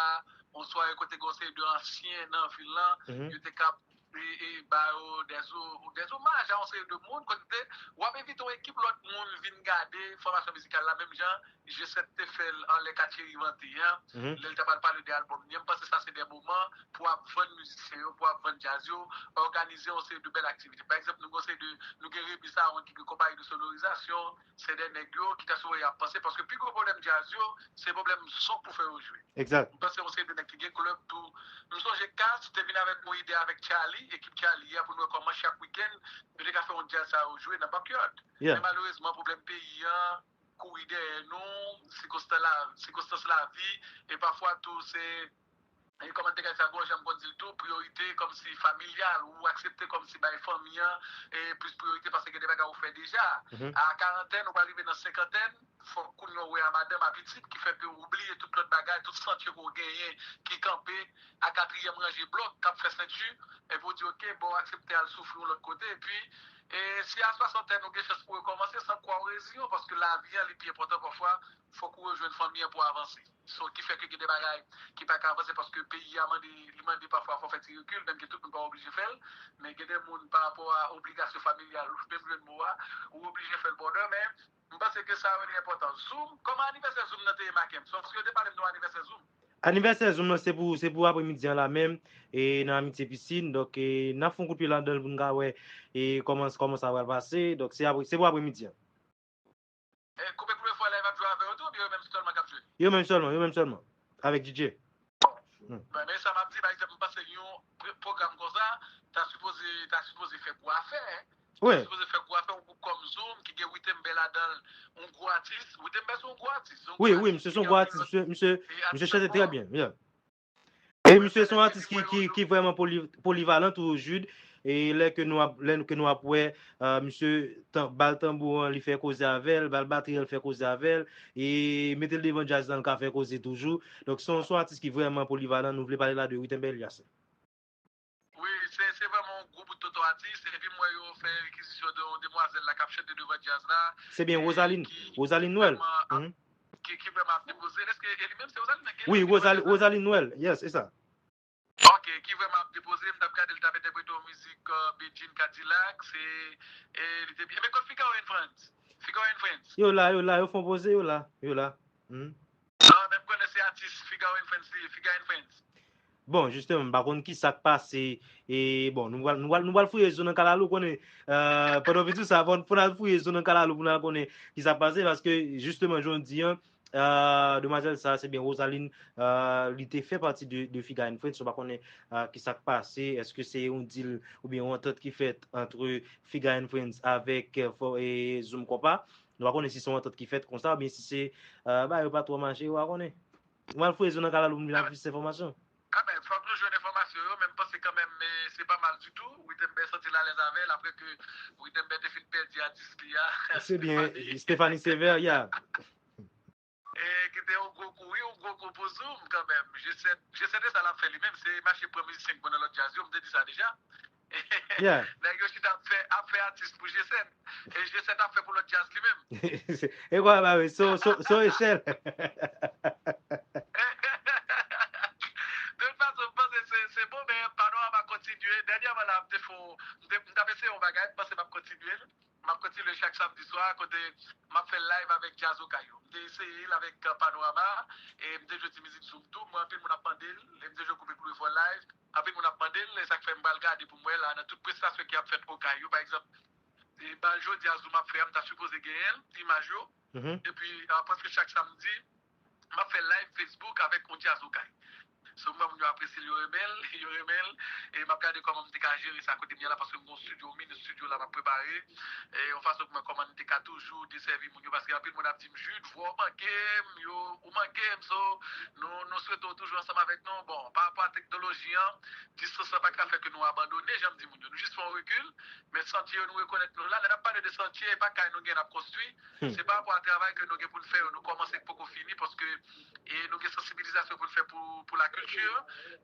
yon sware kote gen yon seri de ansyen nan vil lan, yo te ka e, e ba yo dè zo-, dè omaj a yon seri de moun, kote w ap envite yon ekip lòt moun vin gade fòmasyon mizikal la, menm jan G sèt te fè l anlè Katye Rivanti an, lè l t ap al pale de albòm li an. M panse sa se de moman pou ap vann mizisyen yo, pou ap vann djaz yo, òganize yon seri de bèl aktivite. Pa egzanp, nou gen yon seri de, nou gen Remy Saron ki gen konpayi de sonorizasyon, se de nèg yo ki ta sou ap panse, paske pi gwo pwoblèm djaz yo, se pwoblèm son pou fè yo jwe. Egzak. M panse yon seri de nèg ki gen klèb tou. M sonje Kas te vin avèk yon ide avèk Charlie, ekip Charlie a, pou nou wè kòman chak wikenn, yo te ka fè yon djaz sa yo jwe nan backyard. Yeah. Men malerezman, pwoblèm peyi an, kouri dèyè nou, sikonstans la, sikonstans lavi, e pafwa tou se, e kòman te ka di sa, gon jan m konn di l tou, priyorite kòmsi familyal, ou aksepte kòmsi bay fanmi an e plis priyorite paske gen de bagay ou fè deja. A karantèn, ou pral rive nan senkantèn, fòk kounye a ou wè a madanm, a pitit, ki fè ke ou bliye tout lòt bagay, tout santye ke w genyen ki kanpe a katriyèm ranje blòk, k ap fè senti, epi w di, "Oke, bon, w aksepte al soufri yon lòt kote." Epi, e si a swasantèn ou gen chans pou rekòmanse, san kwa w reziyen w, paske lavi an, li pi enpòtan pafwa, fòk ou rejwenn fanmi an pou avanse. So, ki fè ke gen de bagay ki pa ka avanse paske peyi a mande, li mande pafwa fò w fè ti rekil, menm ke tout moun pa oblije fè l, men gen de moun pa rapò a obligasyon familyal, ou menm jwenn mo a, ou oblije fè l bòdè, men m panse ke sa yo li enpòtan. Zoom, kòman anivèsè Zoom nan te ye, Mackenson? Paske yo te pale m de yon anivèsè Zoom. Anivèsè Zoom nan se pou, se pou apremidi an la menm, e nan Amitié Piscine. Donk, e, n ap fè yon kout pye ladan l pou n ka wè, e, kòman, kòman sa pral pase. Donk, se apre, se pou apremidi an. E, Koupe Koule Fò Live ap jwe avè yo tou, oubyen yo menm sèlman k ap jwe? Yo menm sèlman, yo menm sèlman. Avèk D J. Bon. Hmm. Bon, men sa m ap di, pa egzanp, m panse yon pr-, pwogram konsa, ta sipoze, ta sipoze fè gwo afè, hein. Wi. Ta sipoze fè gwo afè, yon gwoup kòm Zoom, ki gen Witembè ladan l, yon gwo atis. Witembè se yon gwo atis, yon gwo atis. Wi, wi, misye se yon gwo atis, misye, misye, misye chante trè byen, yeah. E misye se yon atis ki, ki, ki vrèman poli-, polivalan tou, Jude. E lè ke nou ap, lè ke nou ap wè, euh, misye tan-, ba l tanbou an, li fè koze avè l, ba l batri an, li fè koze avè l, e mete l devan djaz lan, l ka fè koze toujou. Donk, se yon, se yon atis ki vrèman polivalan, nou vle pale la de Witembè Elias. Wi, se, se vrèman yon gwo bout tonton atis, epi m wè yo fè rekizisyon de yon demwazèl la k ap chante devan djaz la. Se byen, e Rosaline, ki Rosaline Noël. Vrèman ap, mhm, ki, ki vrèman ap depoze. Èske e li menm se Rosaline nan gen? Wi, Rosaline, Rosaline Noël, yes, se sa. Ok, ki vrèman ap depoze, m t ap gade l t ap entèprete yon mizik, euh, Bedjine Cadillac, se, e li te byen. Men kot Figaro and Friends? Figaro and Friends. Yo la, yo la, yo fè yon poze, yo la, yo la. Hmm. Non, men m konnen se atis Figaro and Friends li ye, Figaro and Friends. Bon, jisteman, m pa konn ki sa k pase. E, bon, nou pral, nou pral, nou pral fouye zo nan kalalou, konnen, euh, pandan w fin di sa, fò, fò n al fouye zo nan kalalou pou n al konnen ki sa k pase, paske, jisteman, jan w di an, euh, demwazèl sa, se byen Rosaline, euh, li te fè pati de, de Figaro and Friends, so pa konnen, euh, ki sa k pase, èske se yon deal oubyen yon antant ki fèt ant Figaro and Friends avèk, euh, fò, e Zoom Konpa? Nou pa konnen si se yon antant ki fèt konsa, oubyen si se, euh, bagay yo pa twò mache, ou pa konnen. Mwen al fouye zo nan kalalou pou m vin ak plis enfòmasyon. A ben, fòk nou jwenn enfòmasyon yo, men m panse kanmenm, e, se pa mal ditou. Witembè santi l alèz avè l, apre ke Witembè te fin pèdi atis li a. Se byen, Stéphanie, Stéphanie Sévère, ya. E, ki te yon gwo kou, wi, yon gwo kou pou Zoom kanmenm. G sèt, G sèt e sa l ap fè li menm, se mache pran mizisyen k bon nan lòt djaz yo, m te di sa deja. Yeah. Nèg yo chita ap fè, ap fè atis pou G sèt. E G sèt ap fè pou lòt djaz li menm. E kwa ba wi, so, so, so echèl. De tout fason, m panse se, se bon, men Panorama kontinye. Dènyèman la, m te fè, m te, m t ap eseye yon bagay, m panse m ap kontinye l. M ap kontinye chak samdi swa, kote m ap fè live avèk Djaz Okay yo. M te eseye l avèk, euh, Panorama, e m te jwe ti mizik Zoom tou. Mwen, anpil moun ap mande l, e m te jwe Koupe Koule Fò live. Anpil moun ap mande l, e sa k fè m pral gade pou m wè la, nan tout prestasyon ki ap fèt Okay yo, pa egzanp, e bal jodi a Zoom ap fè a, m ta sipoze genyen l, imaj yo. Mhm. Epi, euh, prèske chak samdi, m ap fè live Facebook avèk yon Djaz Okay. So, m wè moun yo apresye l, yo renmen l, yo renmen l. E m ap gade kòman m te ka jere sa kote m ye la, paske m gen yon studio, yon mini studio la m ap prepare. E yon fason pou mwen kòman m te ka toujou desèvi moun yo, paske anpil moun ap di m, "Jude, vwa w manke m, yo, ou manke m." So, nou, nou swete w toujou ansanm avèk nou. Bon, pa rapò a teknoloji an, distans lan pa ka fè ke nou abandone, jan m di moun yo. Nou jis fè yon rekil, men santye yo nou rekonèt nou la. Lè n ap pale de santye, e pa kay nou gen n ap konstwi. Hmm. Se pa rapò a travay ke nou gen pou n fè yo, nou kòmanse k poko fini, paske, e, nou gen sansibilizasyon pou n fè pou, pou lakilti,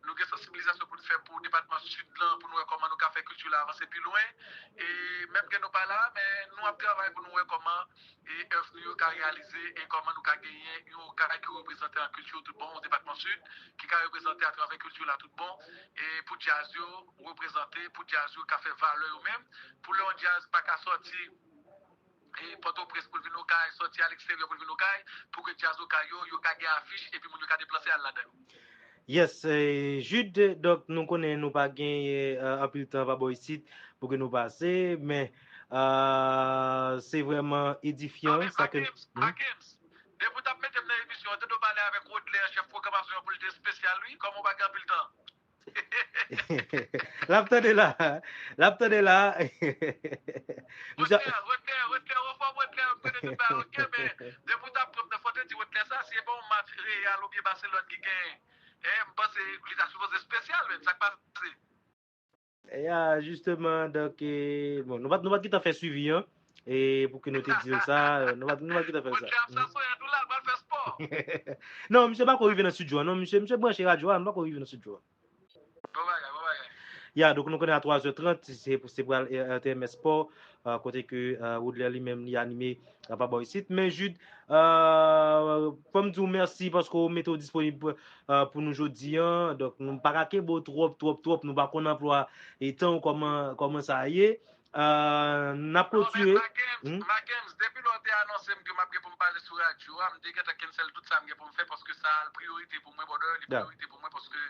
nou gen sansibilizasyon pou n fè pou depatman Sid lan, pou nou wè kòman nou ka fè kilti la avanse pi lwen. E menm ke nou pa la, men nou ap travay pou nou wè kòman e èv nou yo ka reyalize e kòman nou ka genyen yon Okay ki reprezante an kilti tout bon, yon depatman Sid ki ka reprezante atravè kilti la tout bon. E pou djaz yo reprezante, pou djaz yo ka fè valè yo menm, pou lè yon djaz pa ka sòti e Pòtoprens pou l vin Okay, sòti a leksteryè pou l vin Okay, pou ke djaz Okay yo, yo ka gen afich epi moun yo ka deplase al ladan yo. Yes, eh, Jude, donk nou konnen nou pa gen eh, anpil tan pa bò isit pou ke nou pase, men ah, se vrèman edifyan sa ke... Akims, Akims, depi w t ap mete m nan emisyon an, te dwe pale avèk Rodler, chèf pwogramasyon an, pou l te espesyal, wi, kòm ou pa gen anpil tan. L ap tande la. L ap tande la. Rodler, Rodler, Rodler, ou fò Rodler, m konnen tout bagay, ok, men depi w t ap pran m nan fò te di Rodler sa, si e pa yon match Real oubyen Barcelone ki genyen, eh, m panse li ta sipoze espesyal, men sa k pase? Ya, jisteman, donk, eh, bon, nou pa t, nou pa t gentan fè swivi an, e pou ke nou te di l sa, eh, nou pa t, nou pa t gentan fè l sa. Rodler ap sa soyè tou la, l pral fè spò. Non, misye pa ko rive nan estidyo a, non, misye, misye branche radyo a, nou pa ko rive nan estidyo a. Bon bagay, bon bagay. Ya, donk nou konnen a twa zè trant, se, se pral R T M S Sport, ah, kote ke ah, Rodler li menm li anime ah, pa bò isit. Men Jude, ah, fò m di w mèsi paske w mete w disponib ah, pou nou jodi an. Donk nou pa ka kenbe w twòp, twòp, twòp. Nou pa konn anplwa e tan w kòman, kòman sa ye. Ah, n ap kontinye. Mackenz, depi lè w te anonse m ke m ap gen pou m pale sou radyo a, m te gentan cancel tout sa m gen pou m fè paske sa al priyorite pou mwen, brother, li priyorite pou mwen paske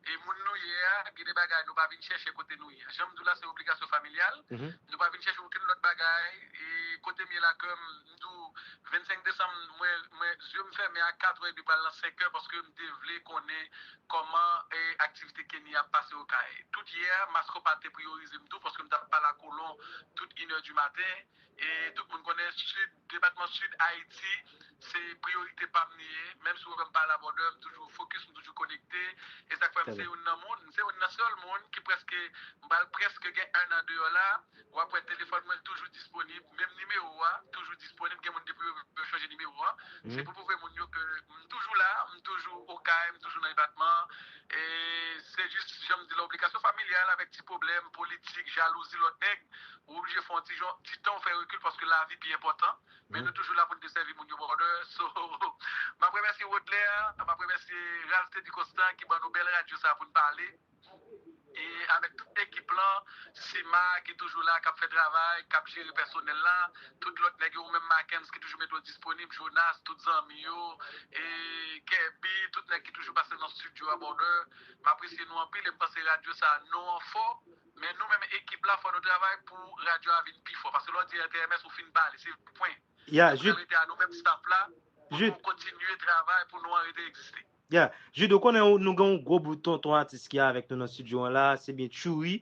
e moun nou ye a, gen de bagay nou pa vin chèche kote nou ye a. Jan m di w la, se obligasyon familyal. Nou pa vin chèche okenn lòt bagay. E kote m ye la, kè m, m di w, vennsenk desanm, mwen, mwen, zye m fèmen a katrè epi pral nan senkè paske m te vle konnen kòman e aktivite Kenny ap pase Okay. Tout yè, Maskopa te priyorize m tou paske m t ap pale a kolon tout inè di maten. E tout moun konnen Sid, depatman Sid Ayiti, se priyorite pa m li ye. Menm si w wè m pa la, brother, m toujou fokis, m toujou konekte. E sa k fè m se youn nan moun, m se youn nan sèl moun ki prèske, m pral prèske gen en an deyò la. W ap wè telefòn mwen toujou disponib, menm nimewo a, toujou disponib. Gen moun depi yo, yo chanje nimewo a. Se pou pwouve moun yo ke m toujou la, m toujou Okay, m toujou nan depatman. E se jis, jan m di la, obligasyon familyal avèk ti pwoblèm politik, jalouzi lòt nèg, ou oblije fè yon ti jan, ti tan w fè rekil paske lavi pi enpòtan. Men nou toujou la pou n desèvi moun yo, brother. So, m ap remèsye Rodler, m ap remèsye Ralph Teddy Constant ki ban nou bèl radyo sa pou n pale. E avèk tout ekip lan, Sima ki toujou la, k ap fè travay, k ap jere pèsonèl la, tout lòt nèg yo, ou menm Mackenz ki toujou mete w disponib, Jonas, tout zanmi yo, e Kèbi, tout nèg ki toujou pase nan estidyo a, brother. M apresye nou anpil e m panse radyo sa, non an fò, men nou menm ekip la, fò nou travay pou radyo a vin pi fò. Paske lè w di R T M S, ou fin pale, se pwen. Ya, Jude. Rete a nou menm staff la, pou nou kontinye travay, pou nou an rete egziste. Ya, Jude, ou konnen ou- nou gen yon gwo bout tonton atis ki avèk nou nan estidyo an la, se byen Tchouri.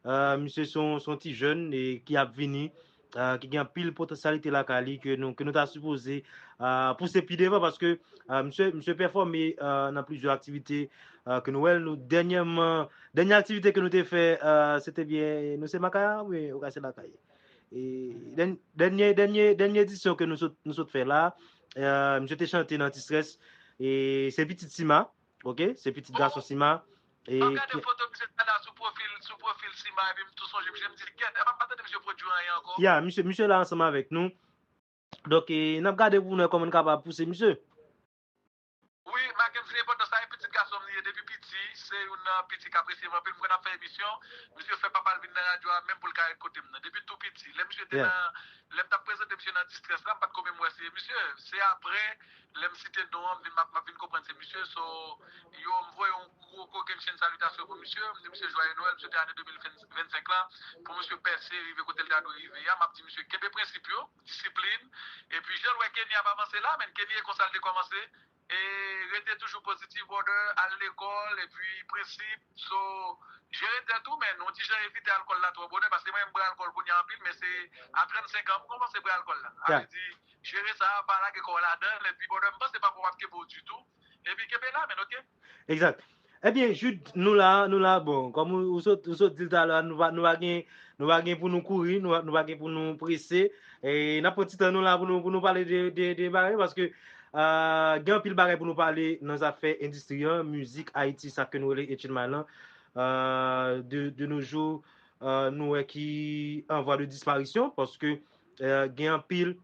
Ah, misye se yon, se yon ti jèn e ki ap vini, ah, ki gen anpil potansyalite lakay li ke nou, ke nou ta sipoze ah, pouse pi devan paske ah, misye, misye pèfòme ah, nan plizyè aktivite ah, ke nou wè l. Nou dènyèman, dènyè aktivite ke nou te fè, ah, se te byen, nou se Makaya, wi, ou ka se Makaya. E dèn- dènyè, dènyè, dènyè edisyon ke nou sot, nou sot fè la, eh, misye te chante nan Ti Stress. E se pitit Sima, ok? Se pitit gason Sima. E An gade ki- foto misye sa la sou pwofil, sou pwofil Sima, epi m tou sonje misye, m di, "Gèt, e pa m pa tande misye pwodui anyen ankò." Ya, misye, misye la ansanm avèk nou. Donk, e, n ap gade pou nou wè kòman n kapab pouse misye. Wi, Mackenz, li enpòtan sa, e pitit gason m li ye depi piti, se youn nan piti k apresye m anpil. M konn ap fè emisyon, misye fè papa l vin nan radyo a, menm pou l ka ret kote m nan. Depi tou piti, lè misye te nan, lè m t ap prezante misye nan Ti Stress la, m pa t ko menm wè se misye. Se apre, lè m site non an, m vin, m ap, m ap vin konprann se misye. So, yo, m voye yon gwo kokennchenn salitasyon pou misye. M di misye jwaye Nwèl, misye te ane de mil vennsenk la, pou misye pèse, rive kote l ta dwe rive a. M ap di misye kenbe prensip yo, disiplin. Epi jan l wè Kenny ap avanse la, men Kenny e konsa l te kòmanse. E rete toujou pozitif, brother, al lekòl, epi prensip. So, jere tèt ou, men yon ti jan evite alkòl la twò bonè, paske mwen, m bwè alkòl kounye a anpil, men se a trannsenk an, m kòmanse bwè alkòl la. Sa vle di, jere sa, pa lage kò w ladan l, epi, brother, m panse papa w ap kenbe w ditou. Epi kenbe la, men, ok? Egzak. Ebyen, Jude, nou la, nou la, bon, kòm ou, ou sot, ou sot di l talè a, nou pa, nou pa gen, nou pa gen pou nou kouri, nou, nou pa gen pou nou prese. E n ap pran ti tan nou la pou nou, pou nou pale de, de, de bagay, paske ah, gen anpil bagay pou nou pale nan zafè endistri an, mizik Ayiti, sa ke nou rele H N M I lan. Ah, de, de nos jours, ah, nou wè ki an vwa de disparisyon, paske Eh, gen anpil,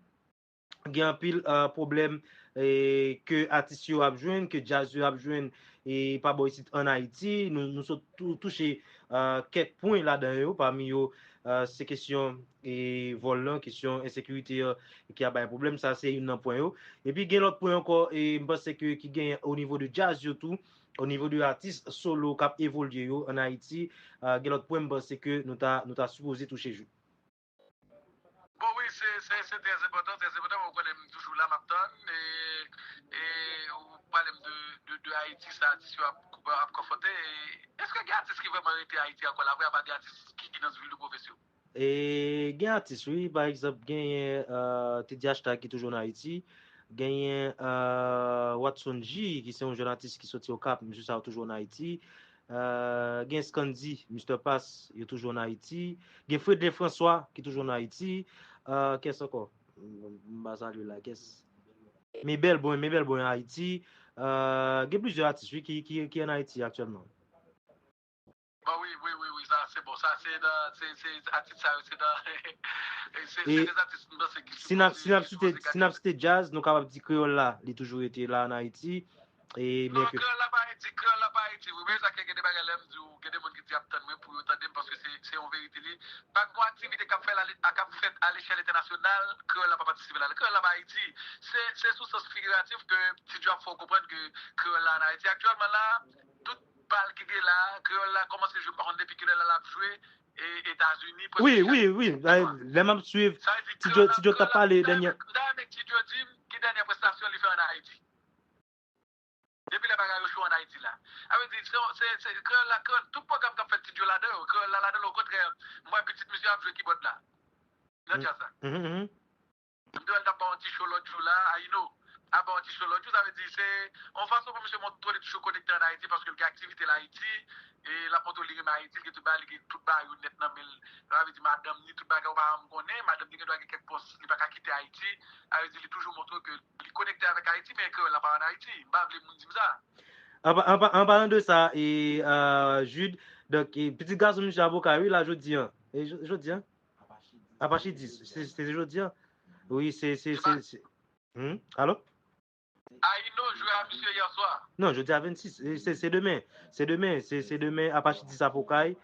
gen anpil eh, pwoblèm eh, ke atis yo ap jwenn, ke djaz yo ap jwenn e pa bò isit ann Ayiti. Nou, nou sot tou, touche eh, kèk pwen ladan yo, pami yo eh, se kesyon e vòl lan, kesyon ensekirite an ki ap bay pwoblèm. Sa se youn nan pwen yo. Epi gen lòt pwen ankò, e m panse ke ki genyen o nivo de djaz yo tou, o nivo de atis solo k ap evolye yo ann Ayiti. Eh, gen lòt pwen m panse ke nou ta, nou ta sipoze touche, Jude. Bon, wi, se se- se trè enpòtan, trè enpòtan. Ou konnen m toujou la, m ap tann. E, e ou pale m de, de, de Ayiti, sa atis yo ap, ap konfwonte. E, èske gen atis ki vrèman rete Ayiti ankò la vre, apa de atis ki, ki nan vil de pwovens yo? E gen atis, wi. Pa egzanp, genyen uh, Teddy Hashtag ki toujou ann Ayiti. Genyen uh, Watson G, ki se yon jèn atis ki soti Okap, misye sa toujou ann Ayiti. Uh, gen Scandy, Mister Pass, yo toujou ann Ayiti. Gen Fredlin François, ki toujou ann Ayiti. Uh, kès ankò? M pa salye la, kès? Mebel Bon, Mebel Bon ann Ayiti. Uh, gen plizyè atis, wi, ki, ki, ki ann Ayiti aktyèlman. Bon, wi, wi, wi, wi, sa se bon. Sa se nan, se, se atis sa yo, se nan, se, se de atis m panse ki sipoze, sipoze gade. Si n ap site djaz, nou kapab di kreyòl la, li toujou rete la ann Ayiti. E, non, men ke kreyòl la pa Ayiti, kreyòl la pa Ayiti. Wi, men sa ke gen de bagay lè m di w, gen de moun ki di y ap tann mwen pou yo tande m, paske se, se yon verite li. Pa gen yon aktivite k ap fè la, k ap fèt alechèl entènasyonal, kreyòl la pa patisipe ladan. Kreyòl la pa Ayiti. Se, se sou sans figiratif ke Ti Djo ap fè w konprann ke kreyòl la ann Ayiti. Aktyèlman la, tout bal ki gen la, kreyòl la kòmanse jwe, m pa konn depi kilè la l ap jwe, e, Etazini, prèske chak semèn. Wi, wi, wi. Lè m ap swiv, Ti Djo t ap pale dènye. M ta renmen Ti Djo di m ki dènye prestasyon li fè ann Ayiti. Depi lè bagay yo cho ann Ayiti la. Sa vle di, se, se, se kreyòl la, kreyòl, tout pwogram k ap fèt Ti Djo ladan yo, kreyòl la ladan l, okontrè, m wè pitit misye ap jwe kibòd la. Nan djaz la. M te wè l t ap ba yon ti cho lòt jou la, Ayino. Ap ba yon ti cho lòt jou, sa vle di, se yon fason pou misye montre w li toujou konekte ann Ayiti, paske l gen aktivite l Ayiti, e l ap montre w li renmen Ayiti, l gen tout bagay, li gen tout bagay yo nèt nan men l. Sa vle di, madanm ni, tout bagay, ou pa janm konnen, madanm ni gendwa gen kèk pòs, li pa ka kite Ayiti. Sa vle di, li toujou montre w ke li konekte avèk Ayiti, men kreyòl la pa ann Ayiti. M pa vle moun di m sa. An pa- an pa- an palan de sa, e, euh, Jude, donk, e, pitit gason misye avoka, wi, la, jodi an. E, jo- jodi an? Apache dis, se se jodi an. Wi, se, se, se, se. Hmm? Alo? Ayino jwe a misye yè swa. Non, jodi a vennsis. E, Se se demen. Se demen. Se se demen, Apache dis Apokay.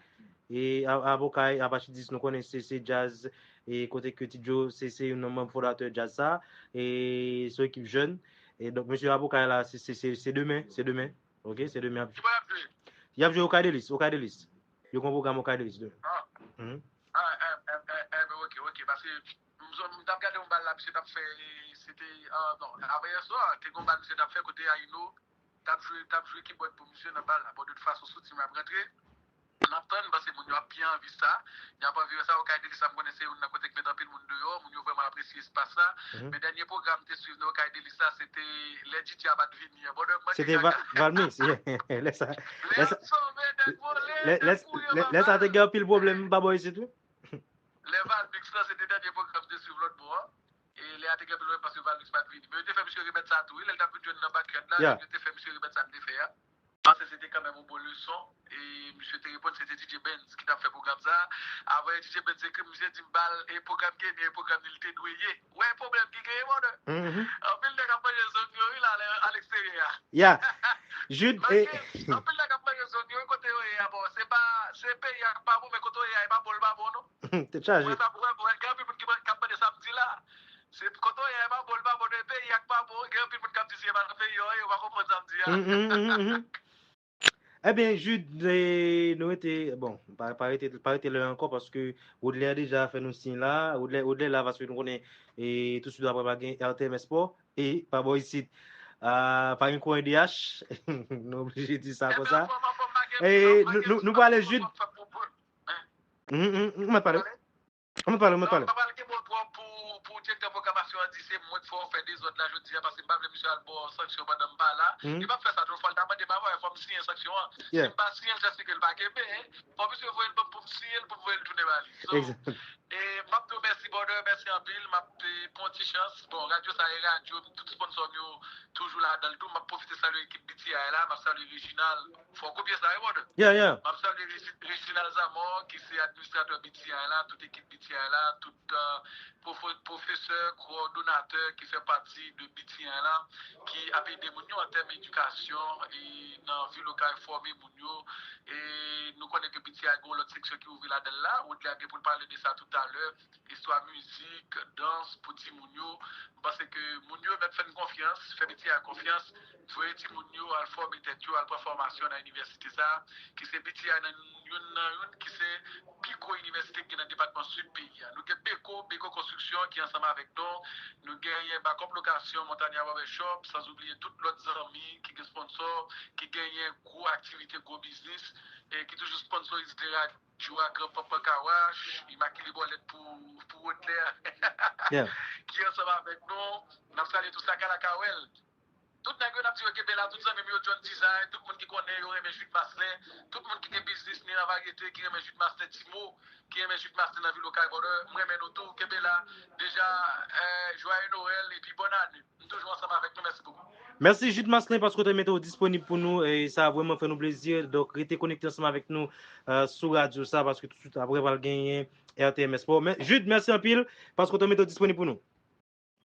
E a- Apokay, Apache dis, nou konnen se se djaz. E kote ke Ti Djo, se se youn nan manm fondatè djaz sa. E se yon ekip jèn. E donk, mesye Apokay la, se se- se- se demen. Se demen. Ok, se demen y ap jwe. Ki bò y ap jwe? Y ap jwe Okay Delis, Okay Delis. Yo gen yon pwogram Okay Delis demen. Ah. Mhm. Ah, eh, eh, eh, eh, ben, ok, ok. Paske m, m t ap gade yon bal la, misye t ap fè, se te, ah, non, avanyè swa, te gen yon bal misye t ap fè kote Ayino t ap jwe, t ap jwe kibòd pou misye nan bal la. Bon, de tout fason, sou ti m ap rantre. N ap tann, m panse moun yo ap byen anvi sa. Y ap anvi wè sa. Okay Delis la, m konnen se youn nan kote k met anpil moun deyò. Moun yo vrèman apresye espas la. Mhm. Men dènye pwogram m te swiv nan Okay Delis la, se te lè DJ a pa t vini an. Bon, donk, mwen te Se te Va- Valmix, yeah. Lè sa, lè sa, lè, lè, lè, lè sa te gen anpil pwoblèm pa bò isit, wi. Lè Valmix lan, se te dènye pwogram m te swiv lòt bò an. E lè a te gen pwoblèm paske Valmix pa t vini. Men yo te fè misye remèt sa tou, wi. Lè l t ap vin jwenn nan backyard la, yo te fè misye remèt sa l te fè a. Panse se te kanmenm yon bon leson. E misye te reponn, se te DJ Benz ki t ap fè pwogram sa. Avan DJ Benz ekri m, misye di m ba l e pwogram Kenny e pwogram li l te dwe ye. Ou wè pwoblèm ki genyen, brother? Anpil nèg ap manje zong yo, wi, la, alèksteryè a. Ya. Jude, e anpil nèg ap manje zong yo, wi, kote yo ye a, bon, se pa, se peyi a k pa bon, men kote yo ye a, e pa bon, l pa bon, non. Tèt chaje. Ou wè sa, ou wè, ou wè, gen anpil moun ki, ki ap mande sa m di la. Se kote w ye a, e pa bon, l pa bon, e peyi a k pa bon. Gen anpil moun k ap di si e pa nan peyi yo, yo pa konprann sa m di a. Ebyen, Jude, e, nou rete, bon, pa, pa rete, pa rete lwen ankò paske Rodlè deja fè nou siy la. Rodlè, Rodlè la paske nou konnen, e, tousuit apre va gen R T M Sport, e pa bò isit. Ah, pa gen kou N D H. Nou oblije di sa konsa. E nou, nou, nou prale, Jude. Ou mèt pale. Ou mèt pale, ou mèt pale. Non, m pa pral gen mo twòp pou, pou direktè pwogramasyon an di se mwen k fè w fè dezòd la jodi a, paske m pa vle misye al ba w sanksyon pandan m pa la. Li p ap fè sa, yon fwa l ta mande m avan, fò m siyen sanksyon an. Si m pa siyen l, sa se ke l pa kenbe. Fò misye voye l ban m pou m siyen l, pou m voye l tounen ba li. So, e, m ap di w mèsi, brother, mèsi anpil, m ap, e, pran ti chans. Bon, radyo, sa e radyo, tout sponsò m yo toujou ladan l tou. M ap pwofite salye ekip B T I la, m ap salye Reginald. Fò w kopye sa, wi, brother. Yeah, yeah. M ap salye Regi- Reginald Zamor, ki se administratè B T I la, tout ekip B T I la, tout euh, pwofo- pwofesè, kowòdonatè ki fè pati de B T I la, ki ap ede moun yo an tèm edikasyon e nan vil Okay fòme moun yo. E nou konnen ke B T I gen yon lòt seksyon ki ouvri ladan l la. Rodley ap gen pou l pale de sa toutalè. Istwa mizik, dans pou timoun yo. M panse ke moun yo mèt fè n konfyans, fè B T I konfyans, voye timoun yo al fòme tèt yo, al pran fòmasyon nan inivèsite sa, ki se B T I nan youn nan youn, ki se pi gwo inivèsite ki gen nan depatman Sid peyi a. Nou gen Beko, Beko Konstriksyon ki ansanm avèk nou. Nou genyen Backup Lokasyon, Montagna Barbershop, sanzoubliye tout lòt zanmi ki gen sponsò, ki genyen gwo aktivite, gwo biznis, e ki toujou sponsorize radyo a, Grand Papa Kawash, Imakile Bòlèt pou, pou Rodley, Yeah. ki ansanm avèk nou. N ap salye tou Sakala Kawèl. Tout nèg yo n ap di yo kenbe la, tout zanmi m yo John Design, tout moun ki konnen yo renmen Jude Maslin, tout moun ki gen biznis Nina Varyete, ki renmen Jude Maslin, Timo, ki renmen Jude Maslin nan vil Okay, brother, m renmen nou tou, kenbe la. Deja, eh, Joyeux Noël epi bòn ane. M toujou ansanm avèk nou, mèsi bokou. Mèsi Jude Maslin paske w te mete w disponib pou nou. E sa vrèman fè nou plezi. Donk, rete konekte ansanm avèk nou euh, sou radyo sa paske tout swit apre pral genyen R T M S Sport. Men, Jude, mèsi anpil paske w te mete w disponib pou nou.